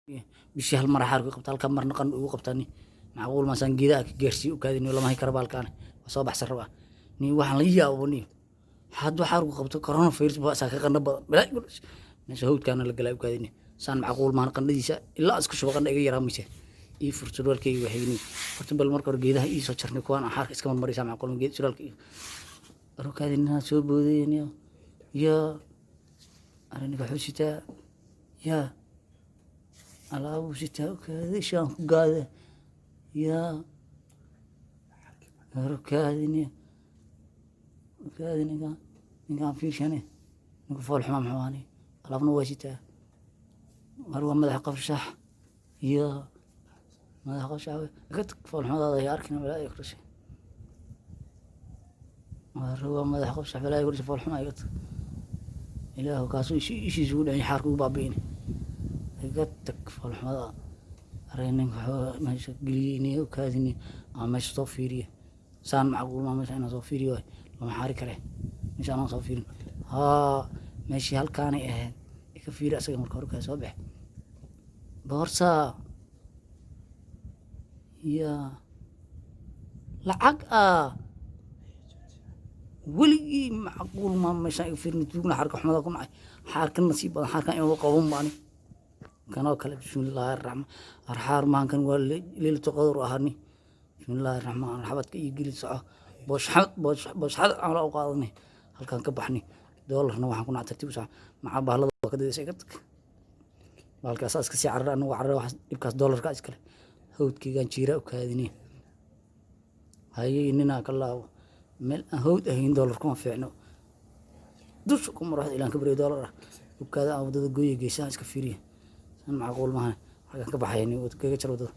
Bishii hal mar xaarku qabta, halka marna qandho ugu qabtani. Macquul maasaan geedaha ka gaarsiiyo u kaadin, lama hay kara baalkaane, waa soo baxsan rabaa. Ni waxaan la yaabo ni hadduu xaarku qabto coronavirus baa isaa ka qandho badan balaa igu dhashay. Meesha hawdkaana la galaa u kaadini. Saan macquul maahan, qandhadiisa ilaa isku shubo qandha iga yaraa mayse. Ii fur surwaalkayga waxayni horta, bal marka hore geedaha ii soo jarnay kuwaan aan xaarka iska marmaraysaa. Macquul geed surwaalka iyo arokaadin inaa soo boodayni yaa arrinka wuxuu sitaa yaa alaabuu sitaa ukaada ishaan ku gaada yaa arokaadini ukaadi. Ninkaan fiirshane, ninka fool xumaa muxuu ahaani? Alaabna waa sitaa. War waa madax qabshax iyo madax qabshax. Iga tag, fool xumadaada ay arkina, balaa ku dhashay. War waa madax qabshax, balaa ku dhashay, fool xumaa. Iga tag, Ilaahu kaasuu ishiisa ugu dhacay, xaarka ugu baabi'in. Iga tag fool xumada. Arey ninka wuxuu meesha geliyey inay ukaadini ama meesha soo fiiriya. Saan macquul maa, meesha inaan soo fiiriyo waay, lama xaari kare meesha anaan soo fiirin. Haa, meeshii halkaanay ahayd iga fiiri asaga marka hore kaa soo bax. Boorsaa yaa lacag ah weligii macquul maa, meeshaan iga fiirin. Tuugna xaarka xumada ku nacay, xaarka nasiib badan, xaarkan inuu qaban baani kanoo kale. Bismillaahi raxmaan arxaar maankan waa leylatu qadar u ahaani. Bismillaahi raxmaan, xabadka iyo geli soco booshxad booshxad aan la u qaadanay halkaan ka baxnay. Doolarna waxaan ku nacay tartiib u soco macaa bahalada waa ka dadaysa. Iga tag bahalkaasaa iska sii carara, anagu carara waxaas dhibkaas doolarka iskale. Hawdkaygaan jiiraa u kaadini hayay ninaa ka laabo meel aan hawd ahayn. Doolar kuma fiicno, dusha ku maraxda ilaan ka baryo doolar ah ukaada aan waddada gooya, geesaha iska fiiriya. San macquul maaha, xaggan ka baxaya kaga jar waddada.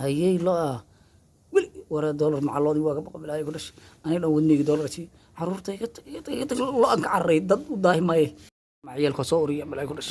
Hayay lo ah weli wara doolar macaloodii waa ka baqa, bilaayo ku dhashay. Aniga dhan wadnayga doolar sii caruurta iga tag, iga tag, iga tag. Lo aan ka cararay dad u daahi maaye, maciyaalka soo uriya, balaayo ku dhashay.